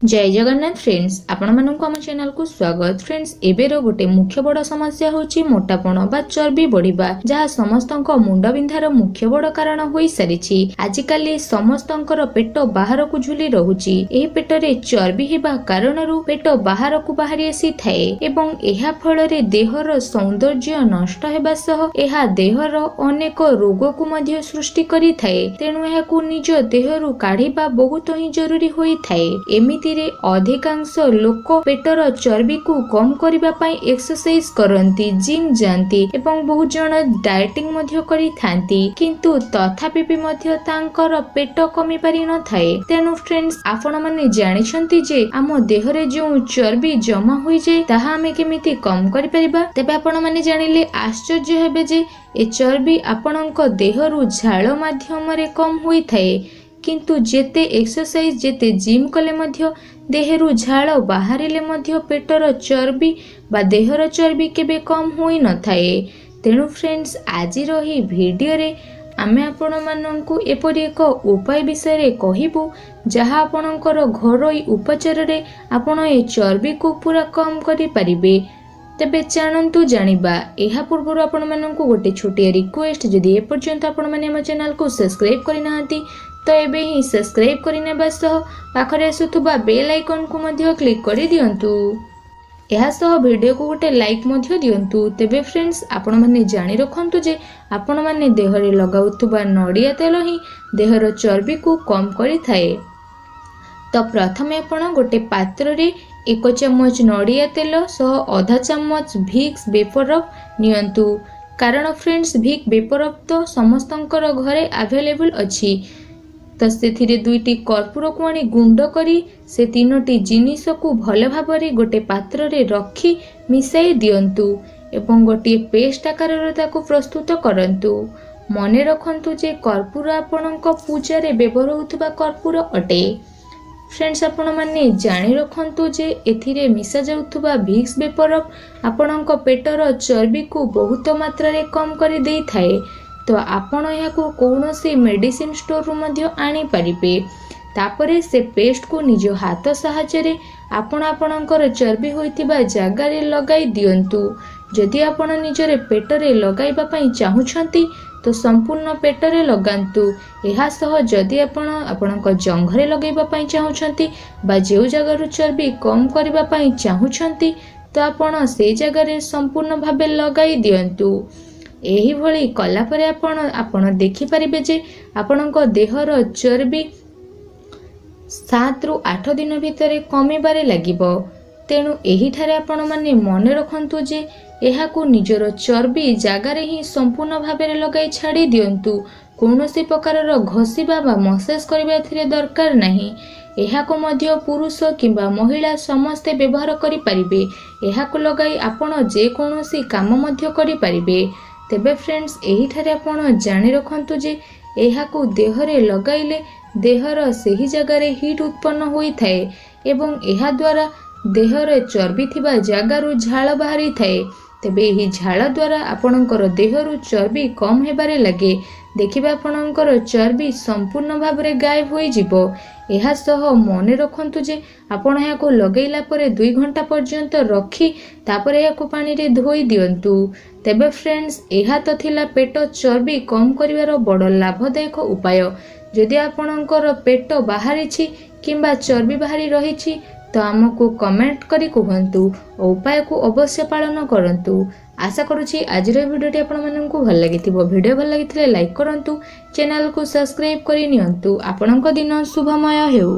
ଜୟ Jagannath friends, ଆପଣମାନଙ୍କୁ ଆମ ଚ୍ୟାନେଲକୁ ସ୍ୱାଗତ। ଫ୍ରେଣ୍ଡସ୍, ଏବେର ଗୋଟେ ମୁଖ୍ୟ ବଡ଼ ସମସ୍ୟା ହେଉଛି ମୋଟାପଣ ବା ଚର୍ବି ବଢିବା, ଯାହା ସମସ୍ତଙ୍କ ମୁଣ୍ଡବିନ୍ଧାର ମୁଖ୍ୟ ବଡ଼ କାରଣ ହୋଇସାରିଛି। ଆଜିକାଲି ସମସ୍ତଙ୍କର ପେଟ ବାହାରକୁ ଝୁଲି ରହୁଛି। ଏହି ପେଟରେ ଚର୍ବି ହେବା କାରଣରୁ ପେଟ ବାହାରକୁ ବାହାରି ଆସିଥାଏ ଏବଂ ଏହା ଫଳରେ ଦେହର ସୌନ୍ଦର୍ଯ୍ୟ ନଷ୍ଟ ହେବା ସହ ଏହା ଦେହର ଅନେକ ରୋଗକୁ ମଧ୍ୟ ସୃଷ୍ଟି କରିଥାଏ। ତେଣୁ ଏହାକୁ ନିଜ ଦେହରୁ କାଢିବା ବହୁତ ହିଁ ଜରୁରୀ ହୋଇଥାଏ। ଏମିତି ଅଧିକାଂଶ ଲୋକ ପେଟର ଚର୍ବିକୁ କମ କରିବା ପାଇଁ ଏକ୍ସରସାଇଜ କରନ୍ତି, ଜିମ୍ ଯାଆନ୍ତି ଏବଂ ବହୁତ ଜଣ ଡାଏଟିଂ ମଧ୍ୟ କରିଥାନ୍ତି, କିନ୍ତୁ ତଥାପି ବି ମଧ୍ୟ ତାଙ୍କର ପେଟ କମି ପାରିନଥାଏ। ତେଣୁ ଫ୍ରେଣ୍ଡସ୍, ଆପଣମାନେ ଜାଣିଛନ୍ତି ଯେ ଆମ ଦେହରେ ଯେଉଁ ଚର୍ବି ଜମା ହୋଇଯାଏ ତାହା ଆମେ କେମିତି କମ କରିପାରିବା? ତେବେ ଆପଣମାନେ ଜାଣିଲେ ଆଶ୍ଚର୍ଯ୍ୟ ହେବେ ଯେ ଏ ଚର୍ବି ଆପଣଙ୍କ ଦେହରୁ ଝାଳ ମାଧ୍ୟମରେ କମ ହୋଇଥାଏ। କିନ୍ତୁ ଯେତେ ଏକ୍ସରସାଇଜ, ଯେତେ ଜିମ୍ କଲେ ମଧ୍ୟ, ଦେହରୁ ଝାଳ ବାହାରିଲେ ମଧ୍ୟ ପେଟର ଚର୍ବି ବା ଦେହର ଚର୍ବି କେବେ କମ ହୋଇନଥାଏ। ତେଣୁ ଫ୍ରେଣ୍ଡସ୍, ଆଜିର ଏହି ଭିଡ଼ିଓରେ ଆମେ ଆପଣମାନଙ୍କୁ ଏପରି ଏକ ଉପାୟ ବିଷୟରେ କହିବୁ ଯାହା ଆପଣଙ୍କର ଘରୋଇ ଉପଚାରରେ ଆପଣ ଏ ଚର୍ବିକୁ ପୁରା କମ କରିପାରିବେ। ତେବେ ଚାଲନ୍ତୁ ଜାଣିବା। ଏହା ପୂର୍ବରୁ ଆପଣମାନଙ୍କୁ ଗୋଟେ ଛୋଟିଆ ରିକ୍ୱେଷ୍ଟ, ଯଦି ଏପର୍ଯ୍ୟନ୍ତ ଆପଣମାନେ ଆମ ଚ୍ୟାନେଲକୁ ସବସ୍କ୍ରାଇବ୍ କରିନାହାନ୍ତି ତ ଏବେ ହିଁ ସବସ୍କ୍ରାଇବ୍ କରିନେବା ସହ ପାଖରେ ଆସୁଥିବା ବେଲ୍ ଆଇକନ୍କୁ ମଧ୍ୟ କ୍ଲିକ୍ କରିଦିଅନ୍ତୁ। ଏହା ସହ ଭିଡ଼ିଓକୁ ଗୋଟେ ଲାଇକ୍ ମଧ୍ୟ ଦିଅନ୍ତୁ। ତେବେ ଫ୍ରେଣ୍ଡସ୍, ଆପଣମାନେ ଜାଣି ରଖନ୍ତୁ ଯେ ଆପଣମାନେ ଦେହରେ ଲଗାଉଥିବା ନଡ଼ିଆ ତେଲ ହିଁ ଦେହର ଚର୍ବିକୁ କମ୍ କରିଥାଏ। ତ ପ୍ରଥମେ ଆପଣ ଗୋଟେ ପାତ୍ରରେ 1 ଚାମଚ ନଡ଼ିଆ ତେଲ ସହ ଅଧା ଚାମଚ ଭିକ୍ସ ଭେପରଅପ୍ ନିଅନ୍ତୁ। କାରଣ ଫ୍ରେଣ୍ଡସ୍, ଭିକ୍ ଭେପରଅପ୍ ତ ସମସ୍ତଙ୍କର ଘରେ ଆଭେଲେବୁଲ୍ ଅଛି। ତ ସେଥିରେ 2ଟି କର୍ପୂରକୁ ଆଣି ଗୁଣ୍ଡ କରି ସେ 3ଟି ଜିନିଷକୁ ଭଲ ଭାବରେ ଗୋଟେ ପାତ୍ରରେ ରଖି ମିଶାଇ ଦିଅନ୍ତୁ ଏବଂ ଗୋଟିଏ ପେଷ୍ଟ ଆକାରରେ ତାକୁ ପ୍ରସ୍ତୁତ କରନ୍ତୁ। ମନେ ରଖନ୍ତୁ ଯେ କର୍ପୂର ଆପଣଙ୍କ ପୂଜାରେ ବ୍ୟବହାର ହେଉଥିବା କର୍ପୂର ଅଟେ। ଫ୍ରେଣ୍ଡସ୍, ଆପଣମାନେ ଜାଣି ରଖନ୍ତୁ ଯେ ଏଥିରେ ମିଶାଯାଉଥିବା ଭିକ୍ସ ଭେପରଅପ୍ ଆପଣଙ୍କ ପେଟର ଚର୍ବିକୁ ବହୁତ ମାତ୍ରାରେ କମ୍ କରିଦେଇଥାଏ। ତ ଆପଣ ଏହାକୁ କୌଣସି ମେଡ଼ିସିନ ଷ୍ଟୋରରୁ ମଧ୍ୟ ଆଣିପାରିବେ। ତାପରେ ସେ ପେଷ୍ଟକୁ ନିଜ ହାତ ସାହାଯ୍ୟରେ ଆପଣ ଆପଣଙ୍କର ଚର୍ବି ହୋଇଥିବା ଜାଗାରେ ଲଗାଇ ଦିଅନ୍ତୁ। ଯଦି ଆପଣ ନିଜର ପେଟରେ ଲଗାଇବା ପାଇଁ ଚାହୁଁଛନ୍ତି ତ ସମ୍ପୂର୍ଣ୍ଣ ପେଟରେ ଲଗାନ୍ତୁ। ଏହା ସହ ଯଦି ଆପଣ ଆପଣଙ୍କ ଜଙ୍ଘରେ ଲଗାଇବା ପାଇଁ ଚାହୁଁଛନ୍ତି ବା ଯେଉଁ ଜାଗାରୁ ଚର୍ବି କମ୍ କରିବା ପାଇଁ ଚାହୁଁଛନ୍ତି ତ ଆପଣ ସେଇ ଜାଗାରେ ସମ୍ପୂର୍ଣ୍ଣ ଭାବେ ଲଗାଇ ଦିଅନ୍ତୁ। ଏହିଭଳି କଲା ପରେ ଆପଣ ଦେଖିପାରିବେ ଯେ ଆପଣଙ୍କ ଦେହର ଚର୍ବି 7ରୁ 8 ଦିନ ଭିତରେ କମିବାରେ ଲାଗିବ। ତେଣୁ ଏହିଠାରେ ଆପଣମାନେ ମନେ ରଖନ୍ତୁ ଯେ ଏହାକୁ ନିଜର ଚର୍ବି ଜାଗାରେ ହିଁ ସମ୍ପୂର୍ଣ୍ଣ ଭାବରେ ଲଗାଇ ଛାଡ଼ି ଦିଅନ୍ତୁ। କୌଣସି ପ୍ରକାରର ଘଷିବା ବା ମସାଜ କରିବା ଏଥିରେ ଦରକାର ନାହିଁ। ଏହାକୁ ମଧ୍ୟ ପୁରୁଷ କିମ୍ବା ମହିଳା ସମସ୍ତେ ବ୍ୟବହାର କରିପାରିବେ। ଏହାକୁ ଲଗାଇ ଆପଣ ଯେକୌଣସି କାମ ମଧ୍ୟ କରିପାରିବେ। ତେବେ ଫ୍ରେଣ୍ଡସ୍, ଏହିଠାରେ ଆପଣ ଜାଣି ରଖନ୍ତୁ ଯେ ଏହାକୁ ଦେହରେ ଲଗାଇଲେ ଦେହର ସେହି ଜାଗାରେ ହିଟ୍ ଉତ୍ପନ୍ନ ହୋଇଥାଏ ଏବଂ ଏହାଦ୍ୱାରା ଦେହରେ ଚର୍ବି ଥିବା ଜାଗାରୁ ଝାଳ ବାହାରିଥାଏ। ତେବେ ଏହି ଝାଳ ଦ୍ୱାରା ଆପଣଙ୍କର ଦେହରୁ ଚର୍ବି କମ୍ ହେବାରେ ଲାଗେ। ଦେଖିବେ ଆପଣଙ୍କର ଚର୍ବି ସମ୍ପୂର୍ଣ୍ଣ ଭାବରେ ଗାୟବ ହୋଇଯିବ। ଏହା ସହ ମନେ ରଖନ୍ତୁ ଯେ ଆପଣ ଏହାକୁ ଲଗାଇଲା ପରେ 2 ଘଣ୍ଟା ପର୍ଯ୍ୟନ୍ତ ରଖି ତାପରେ ଏହାକୁ ପାଣିରେ ଧୋଇ ଦିଅନ୍ତୁ। ତେବେ ଫ୍ରେଣ୍ଡସ୍, ଏହା ତ ଥିଲା ପେଟ ଚର୍ବି କମ୍ କରିବାର ବଡ଼ ଲାଭଦାୟକ ଉପାୟ। ଯଦି ଆପଣଙ୍କର ପେଟ ବାହାରିଛି କିମ୍ବା ଚର୍ବି ବାହାରି ରହିଛି ତ ଆମକୁ କମେଣ୍ଟ କରି କୁହନ୍ତୁ ଓ ଉପାୟକୁ ଅବଶ୍ୟ ପାଳନ କରନ୍ତୁ। ଆଶା କରୁଛି ଆଜିର ଏହି ଭିଡ଼ିଓଟି ଆପଣମାନଙ୍କୁ ଭଲ ଲାଗିଥିବ। ଭିଡ଼ିଓ ଭଲ ଲାଗିଥିଲେ ଲାଇକ୍ କରନ୍ତୁ, ଚ୍ୟାନେଲକୁ ସବସ୍କ୍ରାଇବ୍ କରି ନିଅନ୍ତୁ। ଆପଣଙ୍କ ଦିନ ଶୁଭମୟ ହେଉ।